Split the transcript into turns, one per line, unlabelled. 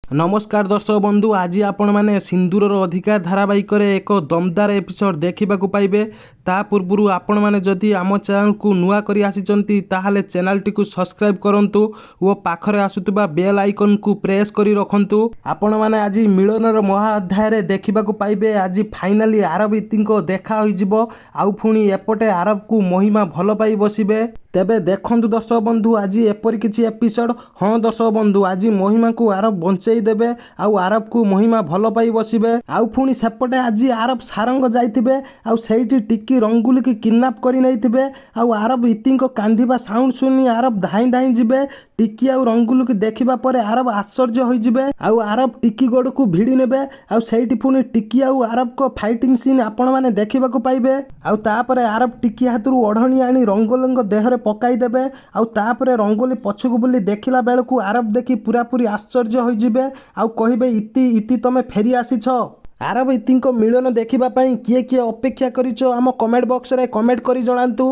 ନମସ୍କାର ଦର୍ଶକ ବନ୍ଧୁ, ଆଜି ଆପଣମାନେ ସିନ୍ଦୁରର ଅଧିକାର ଧାରାବାହିକରେ ଏକ ଦମଦାର ଏପିସୋଡ଼ ଦେଖିବାକୁ ପାଇବେ। ତା ପୂର୍ବରୁ ଆପଣମାନେ ଯଦି ଆମ ଚ୍ୟାନେଲକୁ ନୂଆ କରି ଆସିଛନ୍ତି, ତାହେଲେ ଚ୍ୟାନେଲଟିକୁ ସବସ୍କ୍ରାଇବ୍ କରନ୍ତୁ ଓ ପାଖରେ ଆସୁଥିବା ବେଲ୍ ଆଇକନ୍କୁ ପ୍ରେସ୍ କରି ରଖନ୍ତୁ। ଆପଣମାନେ ଆଜି ମିଳନର ମହା ଅଧ୍ୟାୟରେ ଦେଖିବାକୁ ପାଇବେ, ଆଜି ଫାଇନାଲି ଆରବ ଇତିଙ୍କ ଦେଖା ହୋଇଯିବ। ଆଉ ପୁଣି ଏପଟେ ଆରବକୁ ମହିମା ଭଲ ପାଇ ବସିବେ। ତେବେ ଦେଖନ୍ତୁ ଦର୍ଶକ ବନ୍ଧୁ, ଆଜି ଏପରି କିଛି ଏପିସୋଡ଼। ହଁ ଦର୍ଶକ ବନ୍ଧୁ, ଆଜି ମହିମାକୁ ଆରବ ବଞ୍ଚେଇ ଦେବେ ଆଉ ଆରବକୁ ମହିମା ଭଲ ପାଇ ବସିବେ। ଆଉ ପୁଣି ସେପଟେ ଆଜି ଆରବ ସାରଙ୍ଗ ଯାଇଥିବେ ଆଉ ସେଇଠି ଟିକି ରଙ୍ଗୁଲିକି କିଡ଼ନାପ୍ କରି ନେଇଥିବେ। ଆଉ ଆରବ ଇତିଙ୍କ କାନ୍ଦିବା ସାଉଣ୍ଡ ଶୁଣି ଆରବ ଧାଇଁ ଧାଇଁ ଯିବେ। ଟିକି ଆଉ ରଙ୍ଗୁଲିକି ଦେଖିବା ପରେ ଆରବ ଆଶ୍ଚର୍ଯ୍ୟ ହୋଇଯିବେ ଆଉ ଆରବ ଟିକି ଗୋଡ଼କୁ ଭିଡ଼ି ନେବେ। ଆଉ ସେଇଠି ପୁଣି ଟିକି ଆଉ ଆରବଙ୍କ ଫାଇଟିଂ ସିନ୍ ଆପଣମାନେ ଦେଖିବାକୁ ପାଇବେ। ଆଉ ତାପରେ ଆରବ ଟିକି ହାତରୁ ଓଢ଼ଣୀ ଆଣି ରଙ୍ଗୋଲିଙ୍କ ଦେହରେ ପକାଇ ଦେବେ। ଆଉ ତାପରେ ରଙ୍ଗୋଲି ପଛକୁ ବୁଲି ଦେଖିଲା ବେଳକୁ ଆରବ ଦେଖି ପୁରାପୁରି ଆଶ୍ଚର୍ଯ୍ୟ ହୋଇଯିବେ ଆଉ କହିବେ, "ଇତି, ଇତି, ତମେ ଫେରି ଆସିଛ।" ଆରବ ଇତିଙ୍କ ମିଳନ ଦେଖିବା ପାଇଁ କିଏ କିଏ ଅପେକ୍ଷା କରିଛ, ଆମ କମେଣ୍ଟ ବକ୍ସରେ କମେଣ୍ଟ କରି ଜଣାନ୍ତୁ।